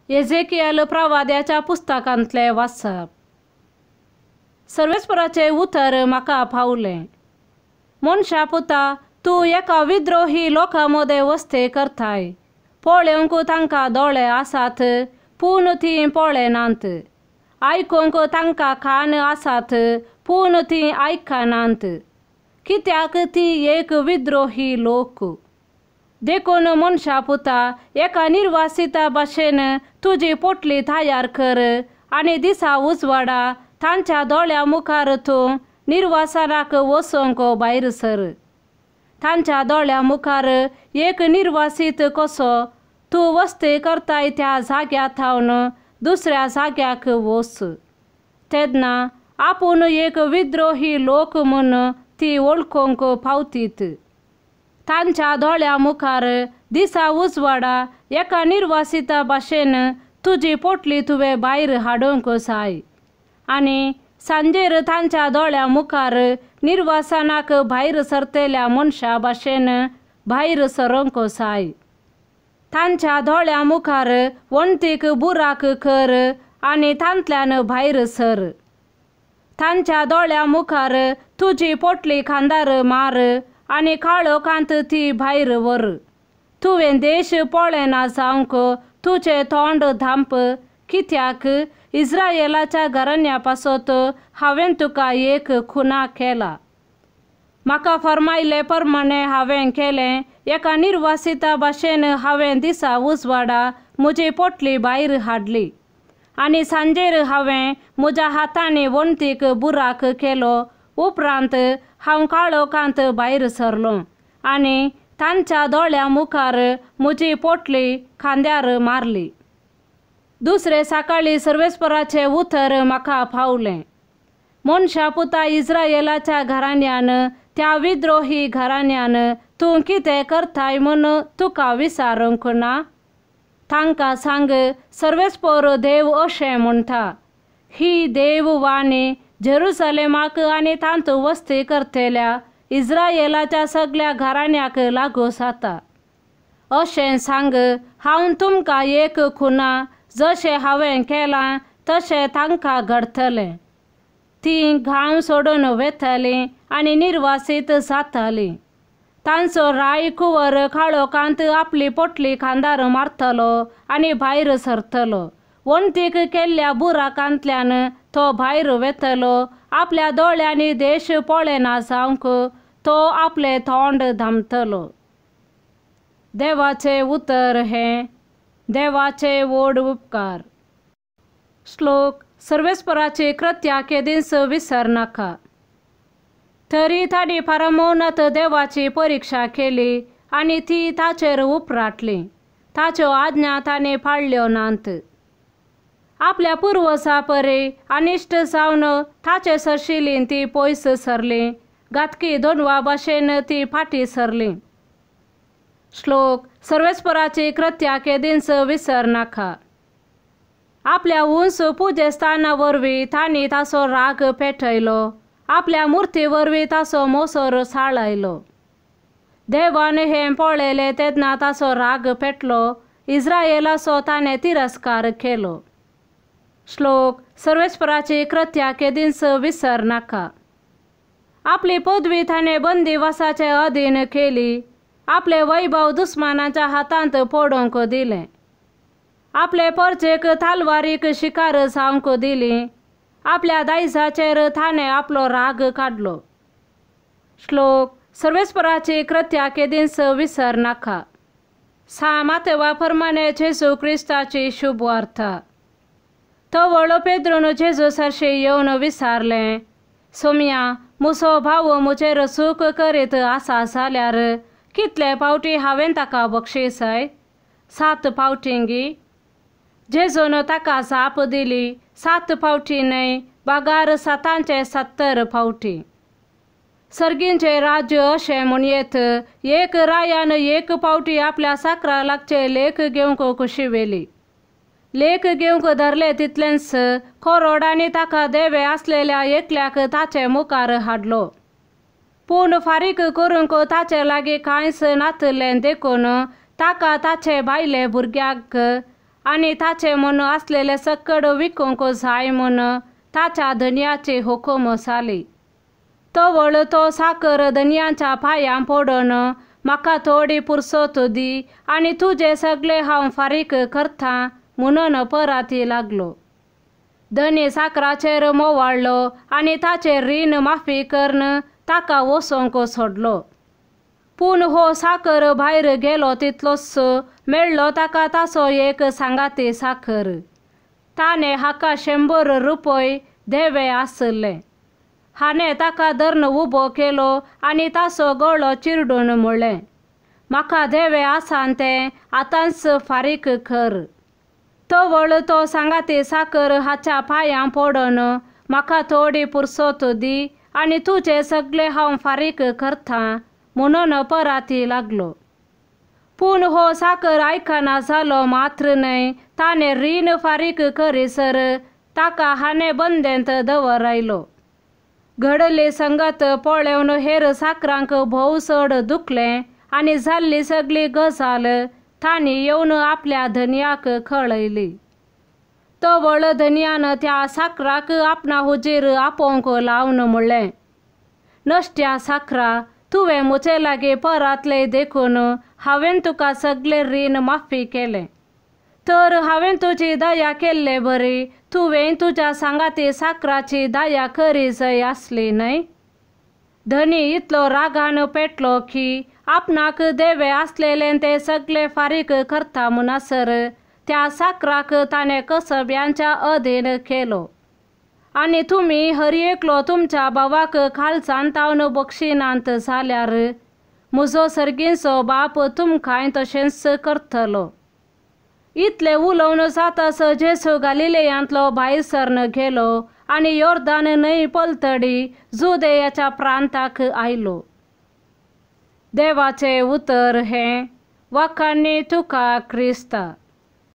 एझेकियल प्रवाद्याच्या पुस्तकांतले वाचप. सर्वेस्पराचें उतर म्हाका पावलें. मनशा पुता, तूं एका विद्रोही लोकां मदें वस्ते करताय. पळोवंक तांकां दोळे आसात पूण तीं पळयनात, आयकूंक तांकां कान आसात पूण तीं आयकनात, कित्याक ती एक विद्रोही लोक. देखून मनशा पुता, एका निर्वासिता भाशेन तुजी पोटली तयार कर आनी दिसा उजवाडा तांच्या दोळ्या मुखार तूं निर्वासनाक वचूंक भायर सर. तांच्या दोळ्या मुखार एक निर्वासीत कसो तूं वस्ती करताय त्या जाग्या थावन दुसऱ्या जाग्याक वच. तेन्ना आपूण एक विद्रोही लोक म्हूण ती वळखूंक पावतीत. तांच्या दोळ्या मुखार दिसा उजवाडा एका निर्वासिता भाशेन तुजी पोटली तुवें भायर हाडूंक जाय आनी सांजेर तांच्या दोळ्या मुखार निर्वासनाक भायर सरतल्या मनशा भाशेन भायर सरूंक जाय. तांच्या दोळ्या मुखार वण्टीक बुराक कर आनी तांतल्यान भायर सर. तांच्या दोळ्या मुखार तुजी पोटली खांदार मार आनी काळोखांत ती भायर व्हर. तुवें देश पळयना जावंक तुजें तोंड धांप, कित्याक इस्रायेलाच्या घराण्या पासत हांवें तुका एक खुना केला. म्हाका फर्मायले प्रमाणे हांवें केलें. एका निर्वासिता भाशेन हांवें दिसा उजवाडा म्हजी पोटली भायर हाडली आनी सांजेर हांवें म्हज्या हातांनी वण्टीक बुराक केलो. उपरांत हांव काळोखांत भायर सरलो आनी तांच्या दोळ्या मुखार म्हजी पोटली खांद्यार मारली. दुसरे सकाळी सर्वेस्पराचें उतर म्हाका पावलें. मनशा पुता, इस्रायेलाच्या घराण्यान, त्या विद्रोही घराण्यान तूं कितें करताय म्हूण तुका विचारूंक ना? तांकां सांग, सर्वेस्पर देव अशें म्हणटा, ही देववाणी जेरुसलेमाक आनी तांतू वस्ती करतल्या इस्रायेलाच्या सगल्या घराण्याक लागू जाता. अशें सांग, हांव तुमकां एक खुना जशें हांवें केलां तशें तांकां घडटलें. तीं गांव सोडून वेतालीं आनी निर्वासीत जातालीं. तांचो राय कुंवर काळोखांत आपली पोटली खांदार मारतलो आनी भायर सरतलो. वण्टीक केल्ल्या बुराकांतल्यान तो भायर वेतलो. आपल्या दोळ्यांनी देश पळयना जावंक तो आपलें तोंड धांपतलो. देवाचें उतर हें देवाचे व्हड उपकार. श्लोक. सर्वेस्पराची कृत्या केदींच विसरनाका. तरी तांणी परमोन्नत देवाची परिक्षा केली आनी ती ताचेर उपराटली. ताच्यो आज्ञा तांणी पाळ्ळ्यो नात. आपल्या पुर्वजा परी अनिश्ट जावन ताचे सरशिलीं ती पयस सरली. घातकी दोनवा भाशेन ती फाटीं सरली. श्लोक. सर्वेस्पराची कृत्या केदींच विसरनाका. आपल्या उंच पुजेस्थाना वरवीं तांणी ताचो राग पेटयलो. आपल्या मुर्ती वरवीं ताचो मोसोर साळयलो. देवान हें पळयलें तेन्ना ताचो राग पेटलो. इस्रायेलाचो ताणें तिरस्कार केलो. श्लोक. सर्वेस्पराची कृत्या केदींच विसरनाका. आपली पदवी ताणें बंदिवासाचे अधीन केली. आपले वैभव दुस्मानाच्या हातांत पडूंक दिलें. आपले परजेक तालवारीक शिकार जावंक दिली. आपल्या दायजाचेर ताणें आपलो राग काडलो. श्लोक. सर्वेस्पराची कृत्या केदींच विसरनाका. सा मातेवा प्रमाणे जेजू क्रिस्ताची शुभवार्ता. तवळ पेद्रून जेजू सरशी येवन विचारलें, सोमया, म्हजो भाव म्हजेर चूक करीत आसा जाल्यार कितले फावटी हांवें ताका बक्षीसय? 7 फावटींगी? जेजून ताका जाप दिली, 7 फावटी न्हय, बगार 770 फावटी. सर्गींचें राज्य अशें म्हणयेत, एक रायान एक फावटी आपल्या साकरा लागचे लेख घेवंक कुशी व्हेली. लेख घेवंक धरले तितलेंच करोडांनी ताका देवे आसलेल्या एकल्याक ताचे मुखार हाडलो. पूण फारीक करूंक ताचे लागीं कांयच नातलें देखून ताका ताचे बायले भुरग्याक आनी ताचे म्हूण आसलेले सक्कड विकूंक जाय म्हूण ताच्या धनयाची हुकूम जाली. तवळ तो साकर धनयांच्या पांयां पडून म्हाका थोडी पुरसत दी आनी तुजे सगळे हांव फारीक करता म्हणून पराती लागलो. धनी साकराचेर मोवाळ्ळो आनी ताचेर रीण माफी करून ताका वचोंक सोडलो. पूण हो साकर भायर गेलो तितलोच मेळ्ळो ताका ताचो एक सांगाती साकर. ताणें हाका 100 रुपये देवे आसले. हाणें ताका धरून उबो केलो आनी ताचो गळो चिरडून म्हणलें, म्हाका देवे आसा तें आतांच फारीक कर. तवळ तो सांगाती साकर हाच्या पांयां पडून म्हाका थोडी पुरसत दी आनी तुजे सगळे हांव फारीक करता म्हणून पराती लागलो. पूण हो साकर आयकना जालो मात्र न्हय, ताणें रीण फारीक करीसर ताका हाणें बंदेंत दवरायलो. घडली संगत पळोवन हेर साकरांक भोव चड दुखलें आनी जाल्ली सगळी गजाल तांणी येवन आपल्या धनयाक कळयली. तवळ धनयान त्या साकराक आपणा हुजीर आपोवंक लावन म्हणलें, नश्ट्या साकरा, तुवें म्हजे लागीं परातलें देखून हांवें तुका सगळें रीण माफी केलें. तर हांवें तुजी दया केल्ले बरी तुवें तुज्या सांगाती साकराची दया करी जाय आसली न्हय. धनी इतलो रागान पेटलो की आपणाक देवे आसलेलें ते सगळे फारीक करता म्हणसर त्या साकराक ताणें कसब्यांच्या अधीन केलो. आनी तुमी हर एकलो तुमच्या भावाक काळजान तावन बक्षिनात जाल्यार म्हजो सर्गीचो बाप तुमकांय तशेंच करतलो. इतलें उलोवन जातास जेजू गालिलेयांतलो भायर सरन गेलो आनी योर्दान न्हंय पलतडी जुदेयाच्या प्रांताक आयलो. देवाचें उतर हें. वाखाणी तुका क्रिस्ता.